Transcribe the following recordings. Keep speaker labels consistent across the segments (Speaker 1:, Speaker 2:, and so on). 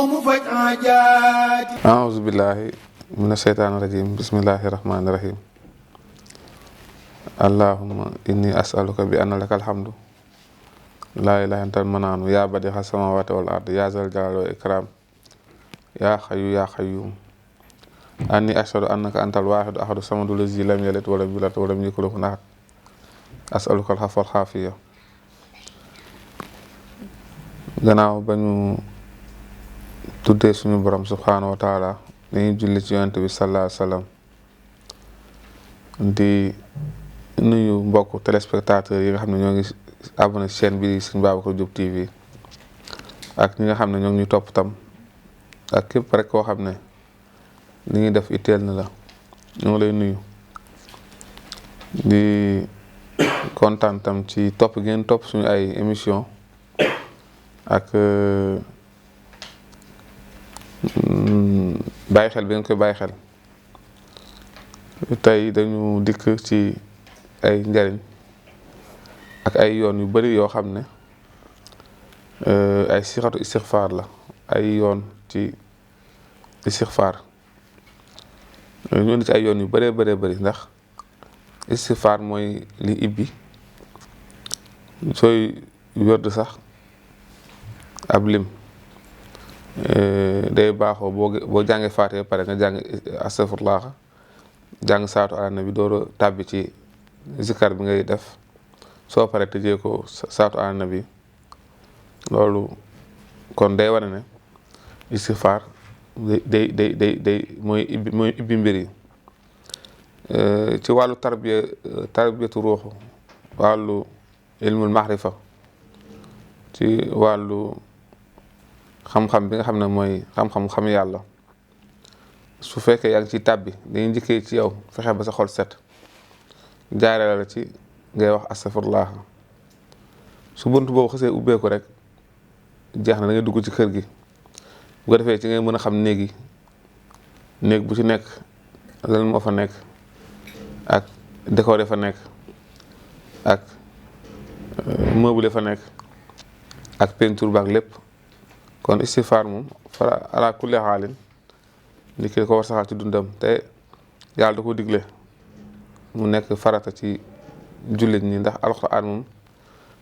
Speaker 1: mu faj aajaati.
Speaker 2: A'uuzu billaahi mina shaytaani rajiim. Bismillaahi rahmaani rahiim. Allahumma inni as'aluka bi anna lakal hamdu laa ilaaha illa antal manaanu yaa badii'a samaawaati wal ardi yaa zal jalaali wal ikraam yaa hayyu yaa qayyuum anni ashhadu annaka antal waahidu ahadu samadu lazii lam yalid wa lam yuulad wa lam yakun lahu kufuwan ahad. As'aluka al-afwa wal aafiya. Gannaaw ba ñu tuddee suñu borom subhaanahu wa taala dañuy julli ci yonent bi sallallahu alayhi wa sallam di nuyu mbokku téléspectateurs yi nga xam ne ñoo ngi abonné chaîne bi Serigne Babacar Diop TV ak ñi nga xam ne ñoo ngi ñu topp tam ak képp rek koo xam ne li ñuy def itteel na la ñoo ngi lay nuyu di kontaan tam ci topp ngeen topp suñu ay émission ak bàyyi xel bi ngeen koy bàyyi xel. Tey dañu dikk ci ay njariñ ak ay yoon yu bari yoo xam ne ay sixatu istixfaar la, ay yoon ci istixfaar ñu indi ci ay yoon yu bëree bari ndax istixfaar mooy li ibbi sooy wërd sax ab lim day baaxoo boo jàngee faatee pare nga jàng astafurlaaha jàng saatu ala nabi door a tàbbi ci zikar bi ngay def soo pare tëjee ko saatu ala nabi. Loolu kon day wane ne istixfaar day mooy ibbi mbir yi ci wàllu tarbiyatu ruuxu, wàllu ilmul maxrifa, ci wàllu xam-xam bi nga xam ne mooy xam yàlla. Su fekkee yaa ngi ci tàbbi dañuy njëkkee ci yow fexe ba sa xol set jaaree la ci ngay wax astafurlah. Su bunt boobu xasee ubbeeku rek jeex na, da ngay dugg ci kër gi. Bu ko defee ci ngay mën a xam néeg bu ci nekk lan moo fa nekk ak décor fa nekk ak meuble fa nekk ak peinture baak lépp. Kon istixfaar moom fara ala kulli xaalin nit ki ko war saxal ci dundam, te yàlla da ko digle mu nekk farata ci jullit ñi ndax alxuraan moom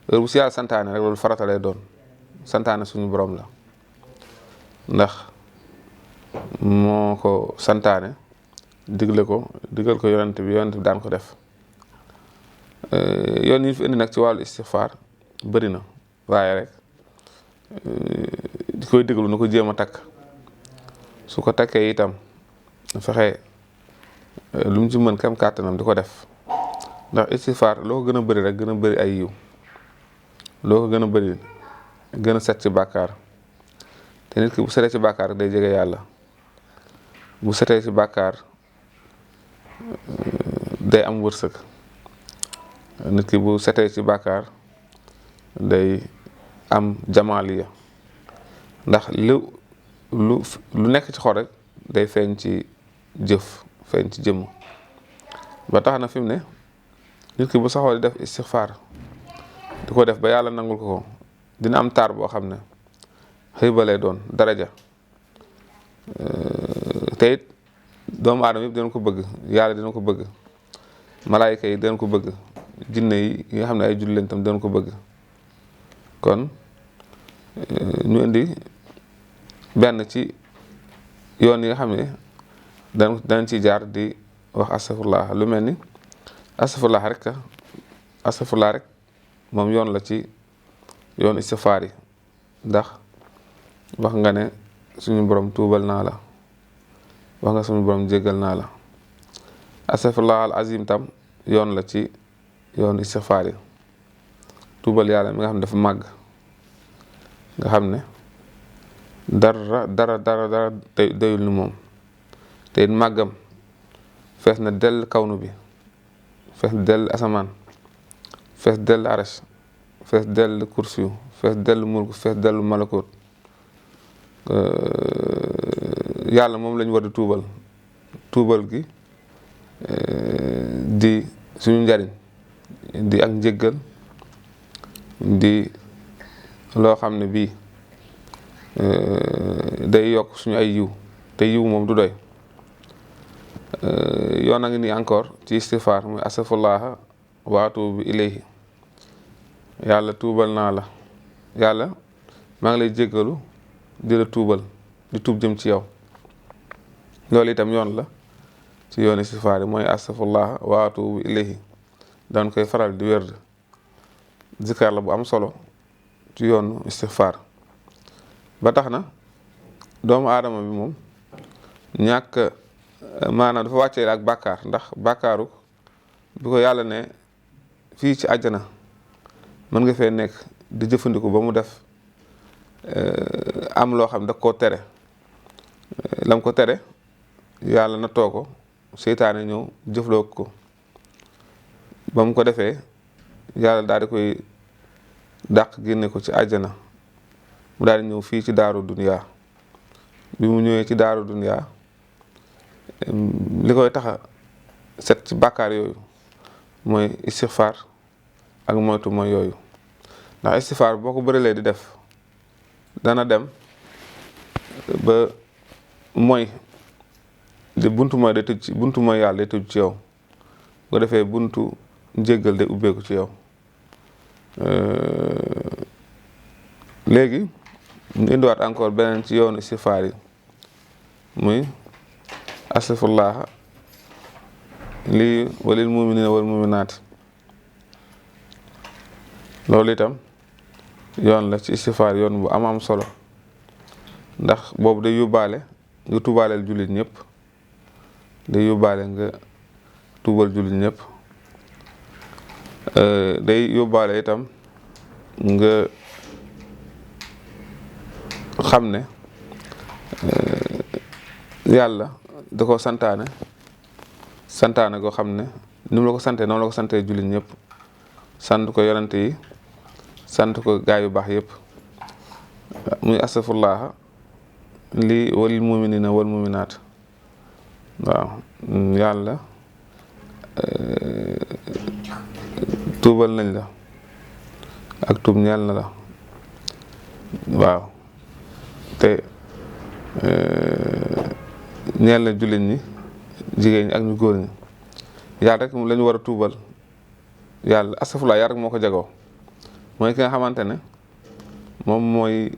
Speaker 2: heure bu si yàlla santaane rek loolu farata lay doon, santaane suñu borom la ndax moo ko santaane digal ko yonent bi daan ko def. Yoon yi fi indi nag ci wàllu istixfaar bëri na, waaye rek di koy déglu na ko jéem a takk. Su ko takkee itam fexe lu mu ci mën kam kàttanam di ko def ndax istixfaar loo ko gën a bëri rek gën a bëri ay yiw, loo ko gën a bëri gën a set ci bàkkaar. Te nit ki bu setee ci bàkkaar day jege yàlla, bu setee ci bàkkaar day am wërsëg. Nit ki bu setee ci bàkkaar day am jamaaliya ndax lu nekk ci xol rek day feeñ ci jëf, feeñ ci jëmm. Ba tax na fi mu ne nit ki bu saxoo di def istixfaar di ko def ba yàlla nangul ko dina am taar boo xam ne xëy ba lay doon daraja. Te it doomu aadama yëpp dinañ ko bëgg, yàlla dina ko bëgg, malaayika yi dinañ ko bëgg, jinne yi nga xam ne ay jullit lañ tam dinañ ko bëgg. Kon ñu indi benn ci yoon yi nga xam ne danañ ci jaar di wax astafurlah. Lu mel ni astafurlah rek moom yoon la ci yoon istixfaar yi ndax wax nga ne suñu borom tuubal naa la, wax nga suñu borom jéggal naa la. Astafurlah al azim tam yoon la ci yoon istixfaar yi, tuubal yàlla mi nga xam ne dafa màgg, nga xam ne dara doyul ni moom. te it màggam fees na dell kawnu bi, fees dell asamaan, fees dell arash, fees dell kursiyu, fees dell mulk, fees dell malakut. Yàlla moom lañ war di tuubal gi di suñu njariñ, di ak njëggal, di loo xam ne bii day yokk suñu ay yiw te yiw moom du doy. yoon a ngi nii encore ci istighfar muy astaghfirullah wa atubu ilayhi. yàlla tuubal naa la, yàlla maa ngi lay jéggalu di la tuubal, di tuub jëm ci yow. loolu itam yoon la ci yoon istighfar yi mooy astaghfirullah wa atubu ilayhi. daan koy faral di wérd, zikar la bu am solo ci yoonu istighfar. ba tax na doomu aadama bi moom ñàkk maanaam dafa wàccee ak bàkkaar, ndax bàkkaaru bi ko yàlla ne fii ci àjjana mën nga fee nekk di jëfandiku ba mu def am loo xam da koo tere. lam ko tere yàlla na too ko, seytaane ñëw jëfloo ko ba mu ko defee yàlla daal di koy dàq génne ko ci àjjana. mu daal di ñëw fii ci daaru duniya. bi mu ñëwee ci daaru duniya li koy taxa set ci bàkkaar yooyu mooy istighfar ak moytu mooy yooyu. ndax istighfar boo ko bërilee di def dana dem ba mooy di buntu mooy day tëj ci buntu mooy yàlla day tëj ci yow. bu ko defee buntu njéggal day ubbeeku ci yow. léegi ñu indiwaat encore beneen ci yoonu istighfar yi muy astaghfirullah lii walil muminina wal muminaat. loolu itam yoon la ci istighfar, yoon bu am solo, ndax boobu day yóbbaale nga tuubaaleel jullit ñëpp, day yóbbaale nga tuubal jullit ñëpp. day yóbbaale itam nga xam ne yàlla da ko santaane goo xam ne ni mu la ko santee noonu la ko santee jullit ñëpp. sant ko yonante yi, sant ko gaay yu baax yëpp. muy astaghfirullah li walil muminina wal muminaat. waaw yàlla tuubal nañ la ak tuub ñeel na la. waaw te ñeel na jullit ñi, jigéen ñi ak ñu góor ñi. yàlla rek la ñu war a tuubal. yàlla astaghfirullah yàlla rek moo ko jagoo. mooy ki nga xamante ne moom mooy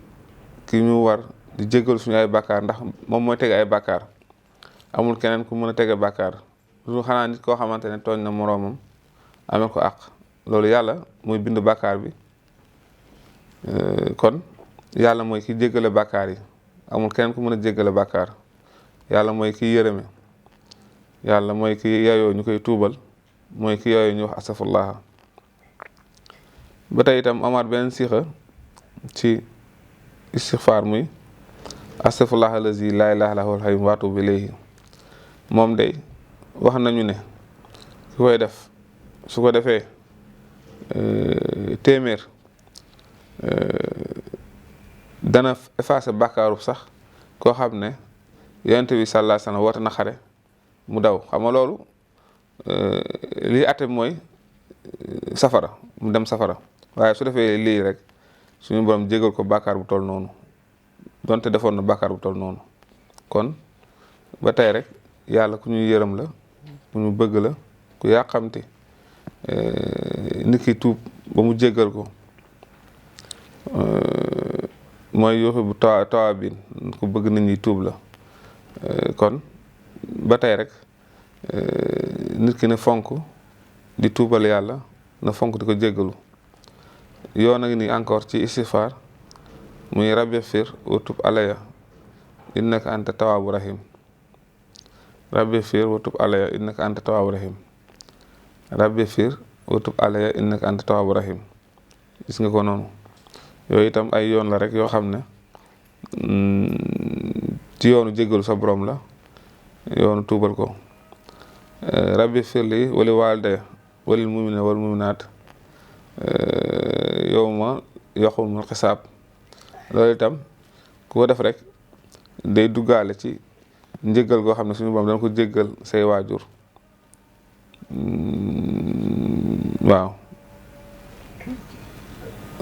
Speaker 2: ki ñu war di jéggal suñu ay bàkkaar, ndax moom mooy tege ay bàkkaar. amul keneen ku mën a tege bàkkaar lu xanaa nit koo xamante ne tooñ na moroomam amee ko àq. loolu yàlla mooy bind bàkkaar bi. kon yàlla mooy ki jéggale bàkkaar yi. amul keneen ku mën a jéggale bàkkaar. yàlla mooy ki yërëme. yàlla mooy ki yayoo ñu koy tuubal. mooy ki yooyu ñu wax astaghfirullah. ba tey itam amaat beneen siixa ci istighfar muy astaghfirullah allazi laa ilaaha illa huwal hayyul wa atuubu ilayhi. moom day wax nañu ne ki koy def su ko defee téeméer dana effacer bàkkaaru sax koo xam ne yonent bi sallallahu alayhi wa sallam woote na xare mu daw. xam nga loolu lii atte mooy safara, mu dem safara. waaye su defee lii rek suñu borom jégal ko bàkkaar bu toll noonu, donte defoon na bàkkaar bu toll noonu. kon ba tey rek yàlla ku ñu yërëm la, ku ñu bëgg la, ku yàqamti nit ki tuub ba mu jégal ko. mooy yuuxi bu tawaabin ku bëgg nit ñi tuub la. kon ba tey rek nit ki ne fonk di tuubal yàlla, na fonk di ko jéggalu. yoon a ngi nii encore ci istighfar muy rabbi fir wa tub alaya innaka anta tawaabu rahim. rabbi fir wa tub alaya innaka anta tawaabu rahim. rabbi fir wa tub alaya innaka anta tawaabu rahim. gis nga ko noonu. yooyu itam ay yoon la rek yoo xam ne ci yoonu jéggalu sa borom la, yoonu tuubal ko. rabbi fir li wali waalidayya walil mu'minina wal mu'minaat yawma yaqumul xisaab. loolu itam ku ko def rek day duggaale ci njéggal goo xam ne suñu borom dana ko jéggal say waajur. waaw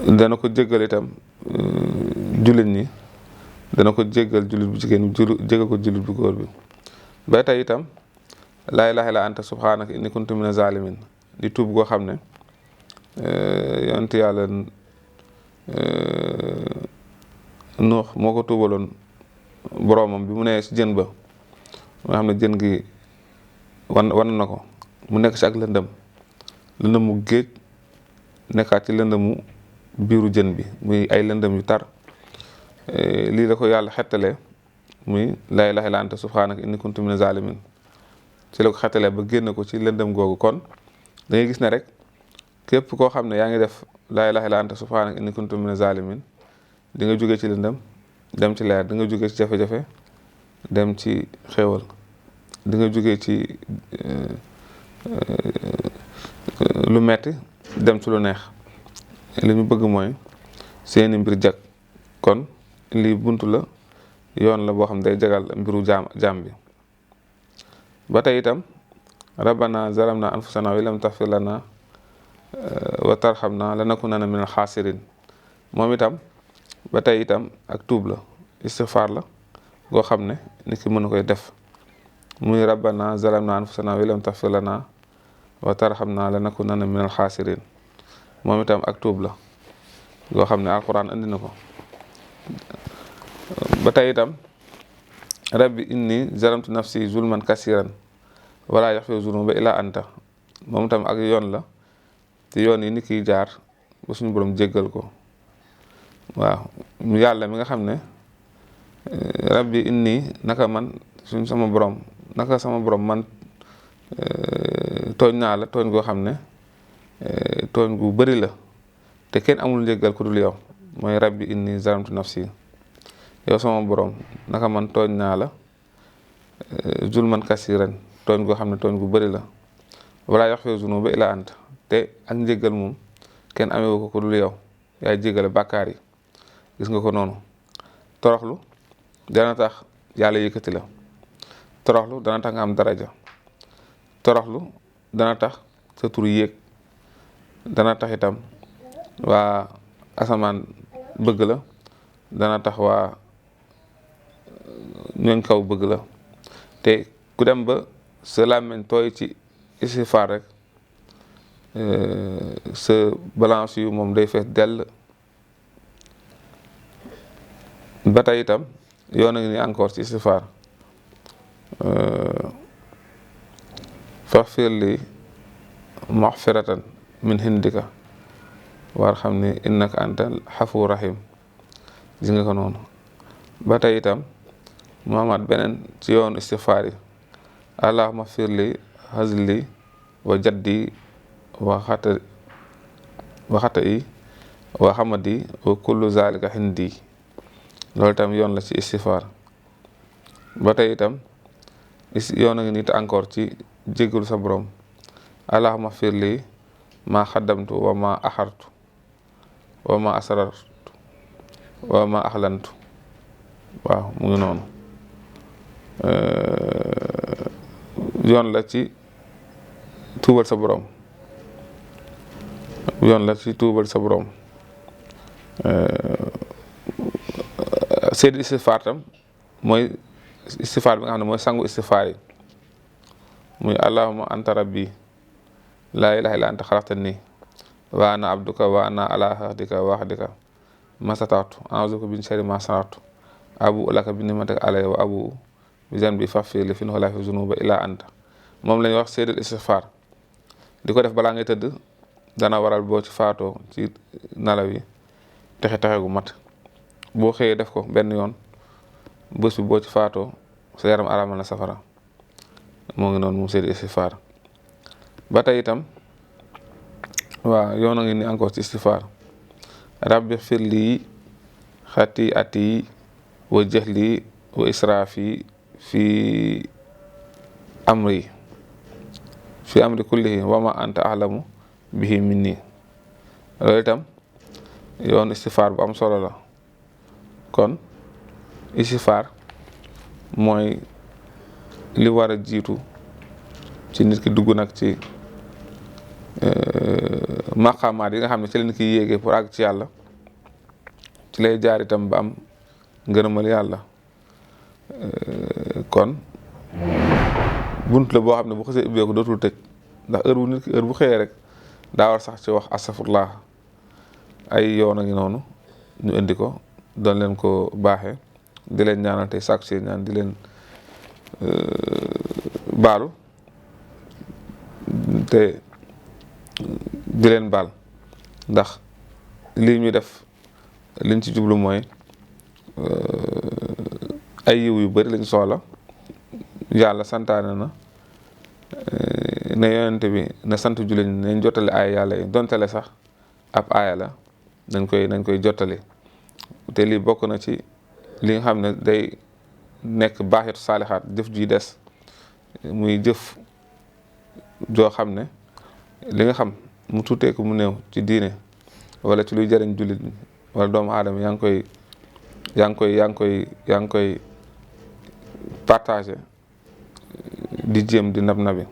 Speaker 2: dana ko jéggal itam jullit ñi, dana ko jéggal jullit bu jigéen bi jéggal ko jullit bu góor bi. ba tey itam laa ilaaha illa anta subhaanaka inni kuntu mina zalimin di tuub goo xam ne yonent yàlla Nuux moo ko tuubaloon boroomam bi mu nee ci jën ba nga xam ne jën gi wan na ko mu nekk ci ak lëndëmu géej nekkaat ci lëndëmu biiru jën bi muy ay lëndëm yu tar lii la ko yàlla xettalee muy laa ilaaha illa anta subhaanaka inni kuntu mina zalimin ci la ko xettalee ba génn ko ci lëndëm googu. kon da ngay gis ne rek képp koo xam ne yaa ngi def laa ilaaha illa anta subhaanaka inni kuntu mina zalimin di nga jóge ci lëndëm dem ci leer, di nga jóge ci jafe-jafe dem ci xéewal, di nga jóge ci lu metti dem ci lu neex. li ñu bëgg mooy seeni mbir jag. kon lii buntu la, yoon la boo xam ne day jagal mbiru jaam bi. ba tey itam rabbana zalamna anfusana wa lam taghfir lana wa tarhamna lanakunanna minal xaasirin. moom itam ba tey itam ak tuub la, istighfar la goo xam ne nit ki mën na koy def. muy rabbana zalamna anfusana wa lam taghfir lana wa tarhamna lanakunanna minal xaasirin. moom itam ak tuub la goo xam ne alquran andi na ko. ba tey itam rabbi inni zalamtu nafsi zulman kasiran wala yaxfiru zunuba illa anta. moom itam ak yoon la te yoon yi nit kiy jaar ba suñu borom jéggal ko. waaw yàlla mi nga xam ne rabbi inni naka sama borom man tooñ naa la tooñ goo xam ne tooñ gu bari la te kenn amul njéggal ku dul yow. mooy rabbi inni zalamtu nafsi, yow sama borom naka man tooñ naa la zulman kasiran tooñ goo xam ne tooñ gu bari la wala yaxfiru zunuba illa anta, te ak njéggal moom kenn amewu ko ku dul yow. yaay jéggale bàkkaar yi. gis nga ko noonu. toroxlu dana tax yàlla yëkkati la. toroxlu dana tax nga am daraja. toroxlu dana tax sa tur yéeg. dana tax itam waa asamaan bëgg la. dana tax waa ñooñ kaw bëgg la. te ku dem ba sa làmmiñ tooy ci istighfar rek sa balance yu moom day fees dell. ba tey itam yoon a ngi ni encore ci istighfar faghfir li maghfiratan min hindika warhamni innaka antal xafuur rahim. gis nga ko noonu. ba tey itam Muhammad beneen ci yoonu istighfar yi allahumma ighfir li hazli wa jaddi wa xata'i wa hamadi wa kullu zalika hindi. loolu itam yoon la ci istighfar. ba tey itam yoon a ngi nit encore ci jéggalu sa borom allahumma ighfir li ma xaddamtu wa ma axartu wa ma asrartu wa ma axlantu. waaw mu ngi noonu. yoon la ci tuubal sa borom. yoon la ci tuubal sa borom. seedi istighfar tam mooy istighfar bi nga xam ne mooy sangu istighfar yi. muy allahumma anta rabbi laa ilaha illa anta xalaqtani wa ana abduka wa ana ala ahdika wa ahdika masatatu a'udhu min sharri ma sana'tu abu laka bi ni'matika alayya wa abu bi zanbi faghfir li fa innahu la yaghfiru zunuba illa anta. moom la ñuy wax seedal istighfar. di ko def balaa ngay tëdd dana waral boo ci faatoo ci nalaw yi texe gu mat. boo xëyee def ko benn yoon bés bi boo ci faatoo sa yaram araamal na safara. moo ngi noonu moom seedal istighfar. ba tey itam waaw yoon a ngi ni encore ci istighfar rabbi ighfir li xati'ati wa jahli wa israfi fi amri kullihi wa ma anta a'lamu bihi minni. loolu itam yoon istighfar bu am solo la. kon istighfar mooy li war a jiitu ci nit ki dugg nag ci maqaamaat yi nga xam ne ci la nit ki yéegee pour àgg ci yàlla. ci lay jaar itam ba am ngërëmal yàlla. kon bunt la boo xam ne bu xasee ubbeeku dootul tëj, ndax heure bu xëyee rek daa war sax ci wax astafurlah. ay yoon a ngi noonu ñu indi ko doon leen ko baaxee, di leen ñaanal tey sàkku ci ñaan, di leen baalu te di leen baal, ndax lii ñuy def liñ ci jublu mooy ay yiw yu bari lañ soxla. yàlla santaane na ne yonent bi na sant jullit ñi nañ jottale ay yàlla yi, dontale sax ab aaya la nañ koy jottali. te lii bokk na ci li nga xam ne day nekk baaxeetu saalixaat, jëf ji des muy jëf joo xam ne li nga xam mu tuuteeku mu néew ci diine wala ci luy jëriñ jullit wala doomu aadama yaa ngi koy partagé di jéem di nabi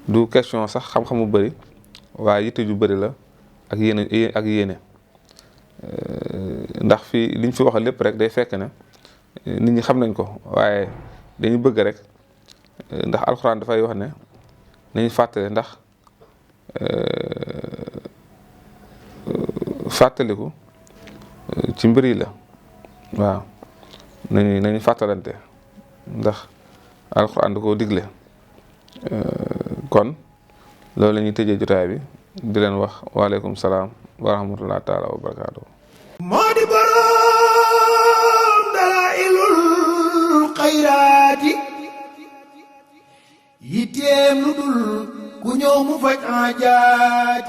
Speaker 2: du question sax xam-xamu bëri, waaye yitte ju bëri la ak yéene ndax fii liñ fi wax lépp rek day fekk ne nit ñi xam nañ ko, waaye dañu bëgg rek, ndax alxuraan dafay wax ne nañu fàttale, ndax fàttaliku ci mbir yi la. waaw nañu fàttalante, ndax alxuraan da koo digle. kon loolu la ñuy tëjee jotaay bi, di leen wax waaleykum salaam wa rahmatullahi taala wa barakaatu.
Speaker 1: moo di boroom dalaa'ilul xayraati, yitteem lu dul ku ñëw mu faj aajaati.